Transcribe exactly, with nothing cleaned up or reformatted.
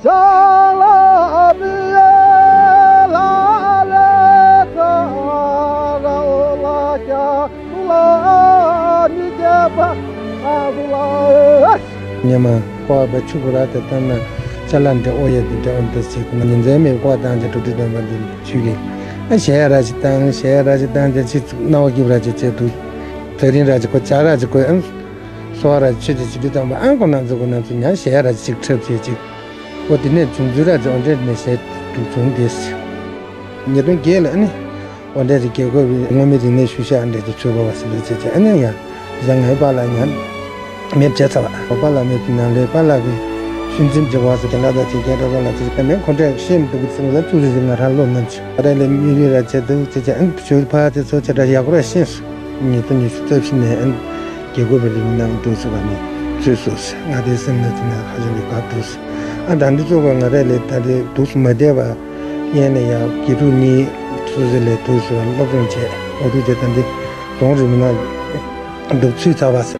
ཉི་མ་ཀོ་བ་ཆུ་བུ་ར་དེ་ལྟར་ན་ཅ་ལ་འདྲེ་ཨོ་ཡེ་དེ་འདྲེ་ཨོ་འདི་ཟེར་ཁོ་ན་ཉིན་མཚན་མེད་ཀོ་བ་བཏང་ཅེ་འགྲོ་དུས་སྟོན་པ་འདི་ཆུ་གི་ཨ་ཞལ་ཡ་ར་ཅིག་བཏང་ཞལ་ཡ་ར་ཅིག་བཏང་ཅེ་ཅི་ཚུགས་རྣ་བ་སྐྱིབས་ར་ཅིག་བྱེད་དུས་དེ་རིང་ར་ཅིག་ཁོ་ཇ་ར་ཅིག་ཁོས་ཨ་སོ་བ་ར་ཆུ་ཅིག་ཅིག་དུས་བཏང་པ་ཨ་ཁོ་ན་ཚོ་ཁོ་ན་ཚོ་ཉ་ཞལ་ཡ་ར་ཅིག་ཁྲབ་བྱེད་ཅིག་ཨོ་དེ་ནས་བྱུང་ཚུལ་ར་ཅིག་ཨོ་འདྲེ་ནས་ཞལ་དུ་བྱུང་དེས། ཉིས་སྟོང་བརྒྱད་ལ་ཨ་ནི། འོ་འདྲ་ཞིག་རྒྱལ་ཁབ་ཀྱི་མངོན་མིན་རིག་གནས་ཤུལ་བཞག་འདྲ་ཞིག་ཚུད་དགོས་པ་ཟེར་བའི་ཆེད་ཀྱི་ཨ་ནི་ཡང་། ཡང་ངའི་པཱ་ལགས་ཡང་མེད་བྱས་ཚར་བ། འོ་པཱ་ལགས་མེད་དུས་ནང་ལས་པཱ་ལགས་ཀྱི་ཤུལ་འཛིན་བྱེད་དགོས་པ་ཟེར་དེ་འདྲ་དང་ཅིག་རྒྱལ་གྲྭ་པ་ལགས་ཅིག་དཔེ་མེད་ཁོ་འདྲས་ཤེས་མི་འདུག་གི་ཚིག་ལ་ཚུར་རེ་ཞིག་ང་རང་བློ་ནམ་ཆུ་ཨ་རེ་ལས་མི་རིགས་ར་བྱེད་འདུག་ཅེས་ཀྱི་ཨ་ནི་ཆོས་ཕ་དེ་ཚོ་ཆེ་དྲག་ཡག་པོ་ར་ཤེས་སོང་། ཉིས་སྟོང་ཉི་ཤུ་རྩ་བཞི་ནས་ཨ་ནི་རྒྱལ་ཁབ་ཀྱི་རིག་གནས་ནང་འདུག་ཟེར་བ་ནི་ཚུད་སོང་ཟེར་ང་དེའི་སེམས་ནང་དེ་ནས་ཧ་ཅང་གི་དགའ་འདུག་ཟེར། ཨ་ད་འདི་ཚོ་ག་ང་རེ་ལས་ད་དེ་འདུག་སེ་མ་བསྡད་པ། ཡན་ནས་ཡང་དགེ་ཕྲུག་གཉིས་སོ་སོ་ལས་དུས་སུ་སློབ་སྦྱོང་བྱས། འོ་དུས་དེ་ད་འདི་རྫོང་རིམ་ན་འདུག་ཚུད་ཚར་བ་ཟེར།